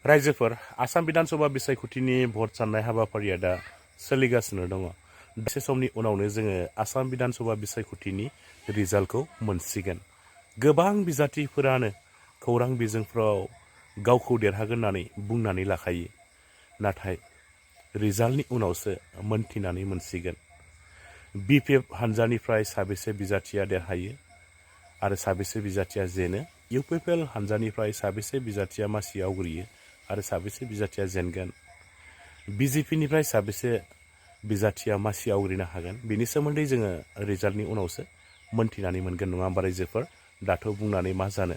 रायजोफोर आसाम बिधानसभा बिसायख'थिनि भट साननाय हाबाफारिया दा सोलिगासिनो दङ। दसे समनि उनावनो जोङो आसाम बिधानसभा बिसायख'थिनि रिजाल्टखौ मोनसिगोन। गोबां बिजाथिफोरानो खौरां बिजोंफ्राव गावखौ देरहागोन होननानै बुंनानै लाखायो। नाथाय रिजाल्टनि उनावसो मोनथिनानै मोनसिगोन। बिपिएफ हानजानिफ्राय साबेसे बिजाथिया देरहायो आरो साबेसे बिजाथिया जेनो, इउपिपिएल हानजानिफ्राय साबेसे बिजाथिया मासि आवग्रियो आरो साबेसे बिजाथिया जेनगोन, बिजेपिनिफ्राय साबेसे बिजाथिया मासि आवग्रिनो हागोन, बेनि सोमोन्दै जोङो रिजाल्टनि उनावसो मोनथिनानै मोनगोन नङा होमबा रायजोफोर? दाथ' बुंनानै मा जानो।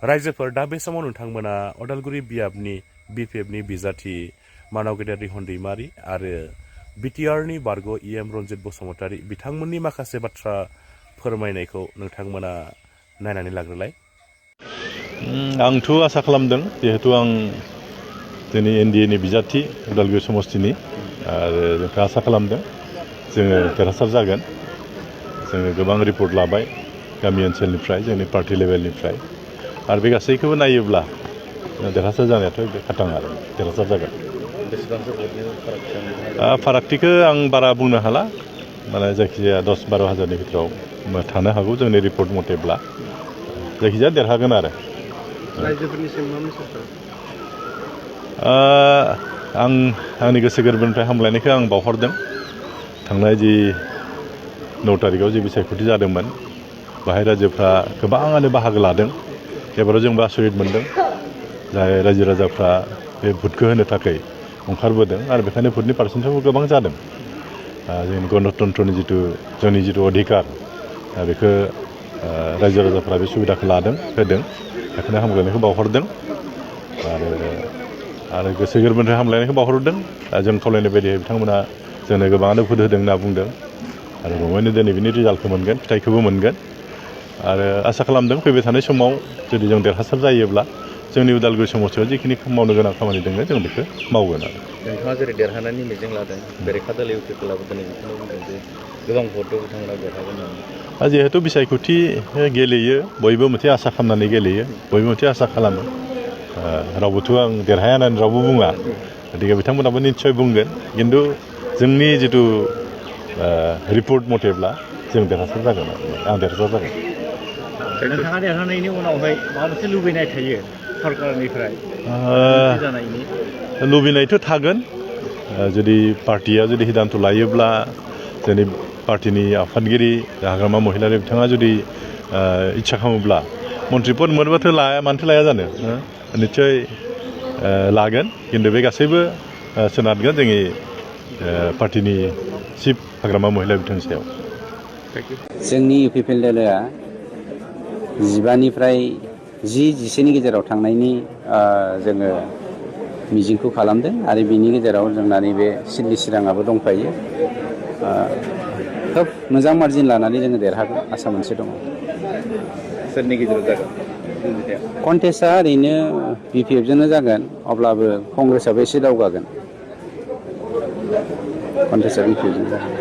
रायजोफोर दा बे समाव नोंथांमोना अदालगुरि बियाबनि बिपिएफनि बिजाथि मानाव गेदेर रिहन दैमारि आरो बिटिआरनि बारग' इएम रन्जित बसुमतारी बिथांमोननि माखासे बाथ्रा फोरमायनायखौ नोंथांमोना नायनानै लाग्रोलाय। आंथ' आसा खालामदों, जिहेतु आं जोंनि एनडिएनि बिजाथि उदालगुरि समस्तिनि, आरो जोंखौ आसा खालामदों जोङो देरहासार जागोन। जोङो गोबां रिपर्ट लाबाय गामि ओनसोलनिफ्राय, जोंनि पार्टि लेभेलनिफ्राय, आरो बे गासैखौबो नायोब्ला देरहासार जानायाथ' बे खाथां आरो देरहासार जागोन। फारागथिखौ आं बारा बुंनो हाला, माने जायखिजाया 10-12 हाजारनि भितराव थानो हागौ जोंनि रिपर्ट मथेब्ला, जायखिजाया देरहागोन आरो। रायजोफोरनिसिम मा मेसेज दं? आं आंनि गोसो गोरबोनिफ्राय हामलायनायखौ आं बावहरदों। थांनाय जि 9 तारिखआव जि बिसायख'थि जादोंमोन, बाहाय रायजोफ्रा गोबाङानो बाहागो लादों। एबाराव जोंबो आसरित मोनदों, जाय रायजो राजाफ्रा बे भटखौ होनो थाखाय ओंखारबोदों, आरो बेखायनो भटनि पार्सेन्टेजआबो गोबां जादों। जोंनि गणतन्त्रनि जोंनि जिथु अधिकार, बेखौ रायजो राजाफ्रा बे सुबिदाखौ लादों, होदों। बेखायनो हामलायनायखौ बावहरदों, आरो गोसो गोरबोनिफ्राय हामलायनायखौ बावहरदों। जों खावलायनाय बायदि बिथांमोना जोंनो गोबाङानो भट होदों होनना बुंदों, आरो गमामायैनो दिनै बिनि रिजाल्टखौ मोनगोन, फिथाइखौबो मोनगोन। आरो आसा खालामदों फैबाय थानाय समाव जुदि जों देरहासार जायोब्ला जोंनि उदालगुरि समस्तियाव जिखिनि मावनो गोनां खामानि दङ जों बेखौ मावगोन आरो। नोंथाङा जेरै देरहानायनि मिजिं लादों, बेरेखा दल इउपिपिएलआबो दिनै बेखौनो बुंदों जे गोबां भटआव बिथांमोना देरहागोन होननानै। जिहेतु बिसायख'थि गेलेयो, बयबो मोनसे आसा खालामनानै गेलेयो, बयबो मोनसे आसा खालामो। रावबोथ' आं देरहाया होननानै रावबो बुङा, गतिके बिथांमोनाबो निस्सय बुंगोन। खिन्थु जोंनि जिथु रिपर्ट मथेब्ला जों देरहासार जागोन, आं देरहासार जागोन। नोंथाङा देरहानायनि उनावहाय माबा मोनसे लुबैनाय थायो सरकारनिफ्राय जानायनि? लुबैनायथ' थागोन। जुदि पार्टिया जुदि सिद्धान्त लायोब्ला, जोंनि पार्टिनि आफादगिरि हाग्रामा महिलारि बिथाङा जुदि इस्सा खालामोब्ला मन्त्रि पद मोनबाथ' लाया, मानोथो लाया जानो? निस्सय लागोन। खिन्थु बे गासैबो सोनारगोन जोंनि पार्टिनि चिफ हाग्रामा महिला बिथांनि सायाव। जोंनि इउपिपिएल दोलोआ 15निफ्राय 10-11नि गेजेराव थांनायनि जोङो मिजिंखौ खालामदों, आरो बिनि गेजेराव जोंना नैबे सिडली चिराङाबो दंफायो। खोब मोजां मार्जिन लानानै जोङो देरहागोन आसा मोनसे दङ। सोरनि गेजेराव जागोन कन्टेस्टआ? ओरैनो बिपिएफजोंनो जागोन, अब्लाबो कंग्रेसआबो एसे दावगागोन। कन्टेस्टआ बिपिएफजों जागोन।